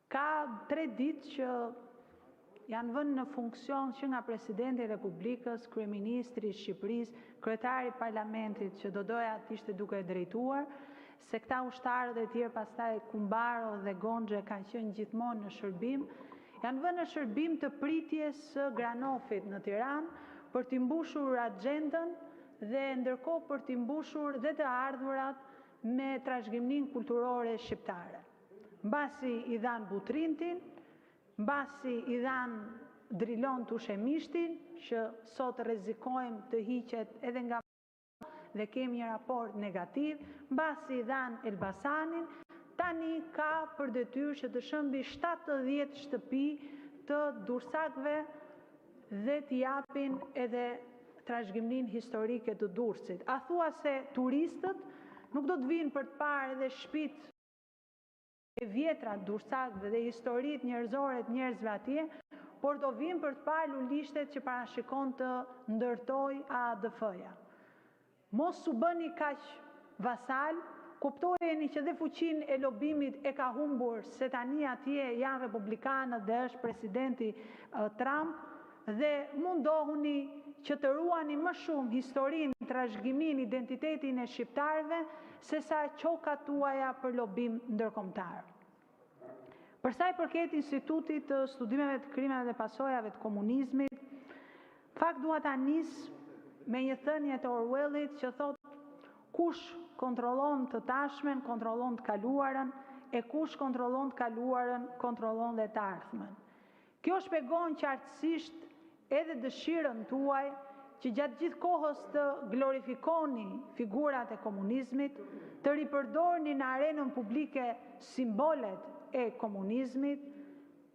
Ka 3 ditë që janë vënë në funksion që nga Presidenti i Republikës, Kryeministri i Shqipërisë, Kryetari i Parlamentit, që do të doja të ishte duke e drejtuar, se këta ushtarët e tjerë pastaj, Kumbaro dhe Gonxhe kanë qenë gjithmonë në shërbim, janë vënë në shërbim të pritjes së Granofit në Tiranë për t'i mbushur agjendën dhe ndërkohë për t'i mbushur dhe të ardhurat me trashëgiminë kulturore shqiptare. Mbasi i dhanë Butrintin, mbasi i dhanë Drilon Tushemishtin, që sot rrezikojmë të hiqet edhe nga dhe kemi një raport negativ, mbasi i dhanë Elbasanin, tani ka për detyrë që të shembi 70 shtëpi të durrsakëve dhe t'i japin edhe trashëgiminë historike të Durrësit. A thua se turistët nuk do të vijnë për të parë edhe shtëpitë e vjetra të durrsakëve dhe historitë njerëzore të njerëzve atje, por do vijnë për të parë lulishtet që parashikon të ndërtojë AADF-ja. Mos u bëni kaq vasalë, kuptojeni që dhe fuqinë e lobimit e ka humbur, se tani atje janë republikanët dhe është presidenti Trump, dhe mundohuni që të ruani më shumë historinë, trashëgiminë, identitetin e shqiptarëve, sesa qokat tuaja për lobim ndërkombëtar. Për sa i përket Institutit të Studimeve të Krimeve dhe Pasojave të Komunizmit, në fakt dua ta nis me një thënie të Orwellit që thotë: Kush kontrollon të tashmen, kontrollon të kaluarën, e kush kontrollon të kaluarën, kontrollon dhe të ardhmen. Kjo shpjegon qartësisht edhe dëshirën tuaj që gjatë gjithë kohës të glorifikoni figurat e komunizmit, të ripërdorni në arenën publike simbolet e komunizmit,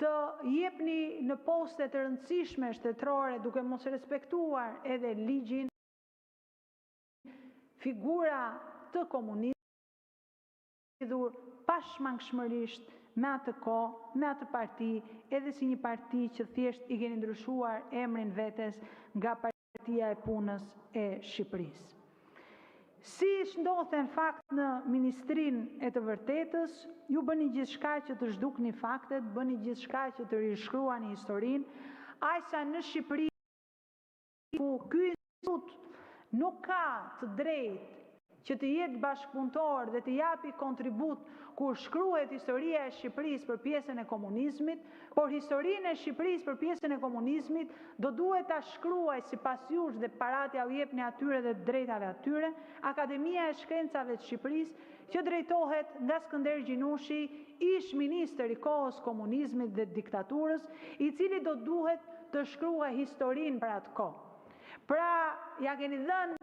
të jepni në poste të rëndësishme shtetërore, duke mos respektuar edhe ligjin, figura të komunizmit, lidhur pashmangshmërisht me atë kohë, me atë parti, edhe si një parti që thjesht i keni ndryshuar emrin vetes nga Partia e Punës e Shqipërisë. Siç ndodhte në fakt në Ministrinë e të Vërtetës, ju bëni gjithçka që të zhdukni faktet, bëni gjithçka që të rishkruani historinë, aq sa në Shqipëri ku ky institut nuk ka të drejtë që të jetë bashkëpunëtor dhe të japi kontribut kur shkruhet historia e Shqipërisë për pjesën e komunizmit, por historinë e Shqipërisë për pjesën e komunizmit do duhet ta shkruajë sipas jush dhe paratë ua jepni atyre dhe të drejtave atyre, Akademia e Shkencave të Shqipërisë, që drejtohet nga Skënder Gjinushi, ish ministër i kohës së komunizmit dhe diktaturës, i cili do duhet të shkruajë historinë për atë kohë. Pra, ia keni dhënë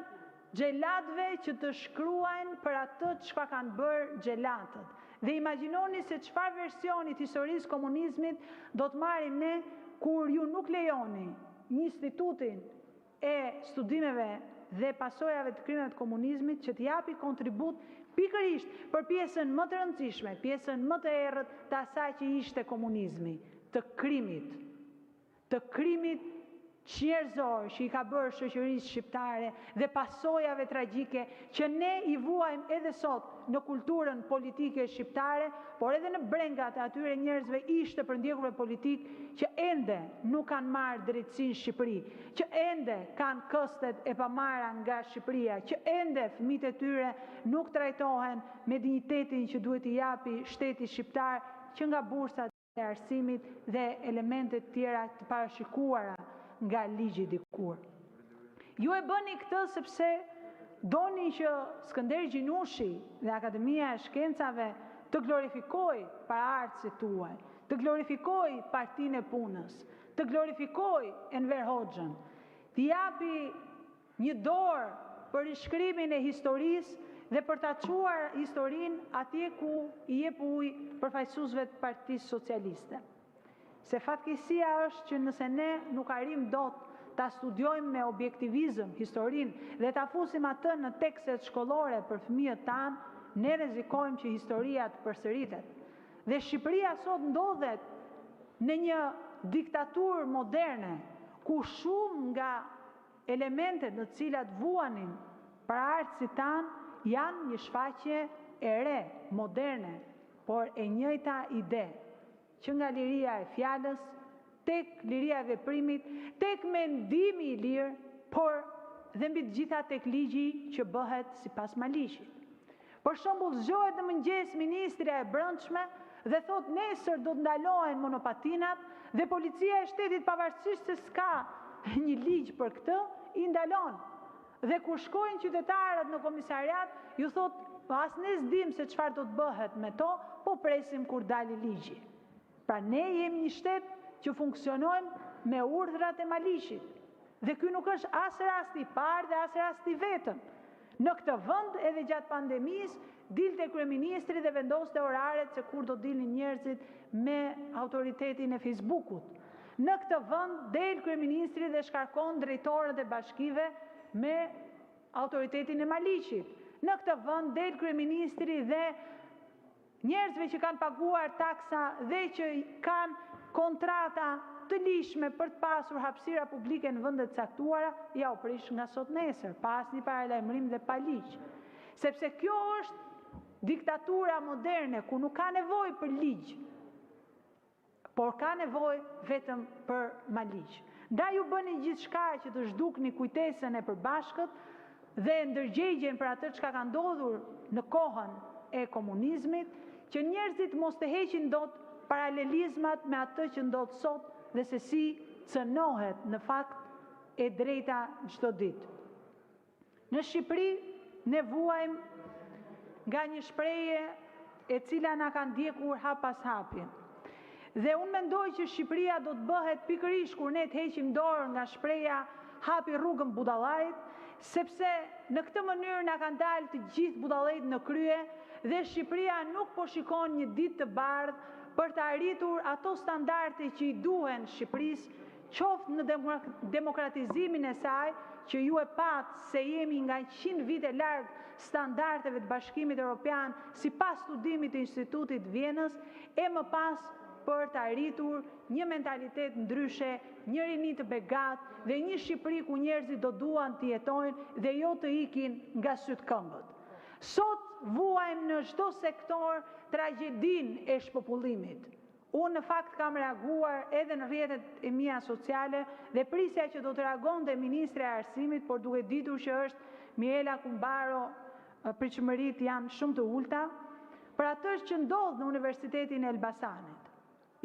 xhelatëve që të shkruajnë për atë çfarë kanë bërë xhelatët. Dhe imagjinoni se çfarë versioni të historisë së komunizmit do të marrim ne kur ju nuk lejoni një institutin e studimeve dhe pasojave të krimeve të komunizmit që të japi kontribut pikërisht për pjesën më të rëndësishme, pjesën më të errët të asaj që ishte komunizmi, të krimit, të krimit çnjerëzor që i ka bërë shoqërisë shqiptare dhe pasojave tragjike që ne i vuajmë edhe sot në kulturën politike shqiptare, por edhe në brengat e atyre njerëzve ish të përndjekurve politikë që ende nuk kanë marrë drejtësi në Shqipëri, që ende kanë këstet e pamarra nga Shqipëria, që ende fëmijët e tyre nuk trajtohen me dinjitetin që duhet t'i japi shteti shqiptar që nga bursat e arsimit dhe elemente të tjera të parashikuara nga ligji dikur. Ju e bëni këtë sepse doni që Skënder Gjinushi dhe Akademia e Shkencave të glorifikojë paraardhësit tuaj, të glorifikojë Partinë e Punës, të glorifikojë Enver Hoxhën, t'i japi një dorë për rishkrimin e historisë dhe për ta çuar historinë atje ku i jep ujë përfaqësuesve të Partisë Socialiste. Se fatkeqësia është që nëse ne nuk arrijmë dot ta studiojmë me objektivizëm historinë dhe ta fusim atë në tekstet shkollore për fëmijët tanë, ne rrezikojmë që historia të përsëritet. Dhe Shqipëria sot ndodhet në një diktaturë moderne, ku shumë nga elementet në të cilat vuanin paraardhësit tanë janë një shfaqje e re, moderne, por e njëjta ide. Që nga liria e fjalës, tek liria e veprimit, tek mendimi i lirë, por dhe mbi të gjitha tek ligji që bëhet sipas Maliqit. Për shembull, zgjohet në mëngjes ministrja e Brendshme dhe thotë nesër do të ndalohen monopatinat dhe policia e shtetit pavarësisht se s'ka një ligj për këtë, i ndalon. Dhe kur shkojnë qytetarët në komisariat, ju thotë, po as ne s'dimë se çfarë do të bëhet me to, po presim kur dali ligji. Pra ne jemi një shtet që funksionojmë me urdhrat e Maliqit. Dhe ky nuk është as rasti i parë dhe as rasti i vetëm. Në këtë vend edhe gjatë pandemisë dilte kryeministri dhe vendoste oraret se kur do dilnin njerëzit me autoritetin e Facebookut. Në këtë vend del kryeministri dhe shkarkon drejtorët e bashkive me autoritetin e Maliqit. Në këtë vend del kryeministri dhe njerëzve që kanë paguar taksa dhe që kanë kontrata të ligjshme për të pasur hapësira publike në vende të caktuara, jua prish nga sot nesër, pa asnjë paralajmërim dhe pa ligj. Sepse kjo është diktatura moderne ku nuk ka nevojë për ligj, por ka nevojë vetëm për Maliq. Ndaj ju bëni gjithçka që të zhdukni kujtesën e përbashkët dhe ndërgjegjen për atë çka ka ndodhur në kohën e komunizmit, që njerëzit mos të heqin dot paralelizmat me atë që ndodh sot dhe se si cënohet në fakt e drejta çdo ditë. Në Shqipëri ne vuajmë nga një shprehje e cila na ka ndjekur hap pas hapi. Dhe unë mendoj që Shqipëria do të bëhet pikërisht kur ne të heqim dorë nga shprehja hapi rrugën budallait, sepse në këtë mënyrë na kanë dalë të gjithë budallejt në krye dhe Shqipëria nuk po shikon një ditë të bardhë për të arritur ato standarde që i duhen Shqipërisë, qoftë në demokratizimin e saj, që ju e patë se jemi nga 100 vite larg standardeve të Bashkimit Evropian, sipas studimit të Institutit të Vjenës, e më pas për të arritur një mentalitet ndryshe, një rini të begatë dhe një Shqipëri ku njerëzit do duan të jetojnë dhe jo të ikin nga sytë këmbët. Sot vuajmë në çdo sektor tragjedinë e shpopullimit. Unë në fakt kam reaguar edhe në rrjetet e mia sociale dhe prisja që do të reagonte ministrja e Arsimit, por duke ditur që është Mirela Kumbaro, pritshmëritë janë shumë të ulëta, për atë që ndodh në Universitetin e Elbasanit.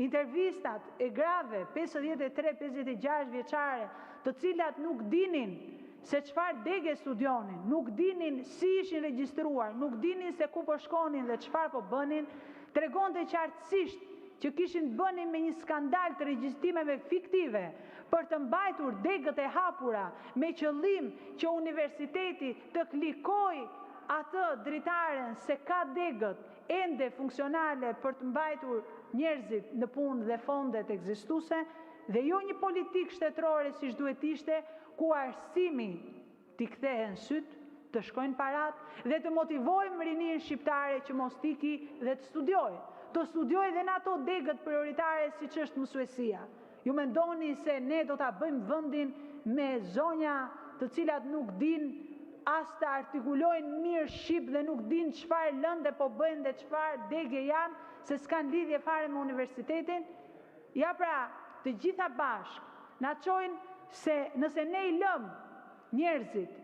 Intervistat e grave 53-56 vjeçare, të cilat nuk dinin se çfarë dege studionin, nuk dinin si ishin regjistruar, nuk dinin se ku po shkonin dhe çfarë po bënin, tregonte qartësisht që kishin të bënin me një skandal të regjistrimeve fiktive për të mbajtur degët e hapura me qëllim që universiteti të klikojë atë dritaren se ka degët ende funksionale për të mbajtur njerëzit në punë dhe fondet ekzistuese dhe jo një politikë shtetërore siç duhet të ishte, ku arsimi t'i kthehen sytë, të shkojnë paratë dhe të motivojmë rininë shqiptare që mos t'iki dhe të studiojë. Të studiojë dhe në ato degët prioritare siç është mësuesia. Ju mendoni se ne do ta bëjmë vendin me zonja të cilat nuk dinë as të artikulojnë mirë shqip dhe nuk dinë çfarë lënde po bëjnë dhe çfarë dege janë, se s'kanë lidhje fare me universitetin? Ja pra, të gjitha bashkë na çojnë se nëse ne i lëmë njerëzit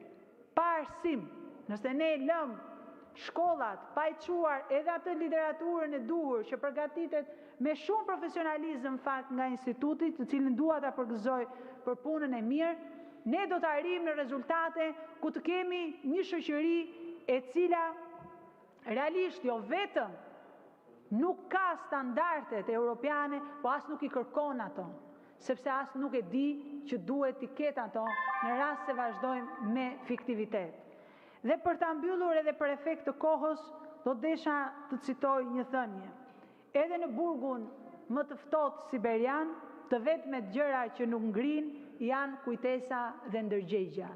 pa arsim, nëse ne i lëmë shkollat pa i çuar edhe atë literaturën e duhur që përgatitet me shumë profesionalizëm në fakt nga instituti, të cilin dua ta përgëzoj për punën e mirë, ne do të arrijmë në rezultate ku të kemi një shoqëri e cila realisht jo vetëm nuk ka standardet europiane, po as nuk i kërkon ato, sepse as nuk e di që duhet t'i ketë ato në rast se vazhdojmë me fiktivitet. Dhe për ta mbyllur edhe për efekt të kohës, do desha të citoj një thënie. Edhe në burgun më të ftohtë siberian, të vetmet gjëra që nuk ngrijnë janë kujtesa dhe ndërgjegja.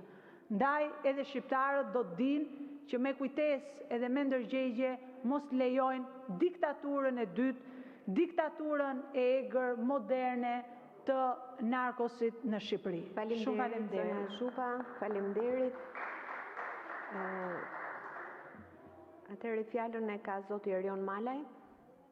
Ndaj edhe shqiptarët do të dinë që me kujtesë edhe me ndërgjegje mos lejojnë diktaturën e dytë, diktaturën e egër moderne të narkosit në Shqipëri. Shumë Faleminderit zonja faleminderit. Zhupa, faleminderit. Atëherë fjalën e ka zoti Erion Malaj.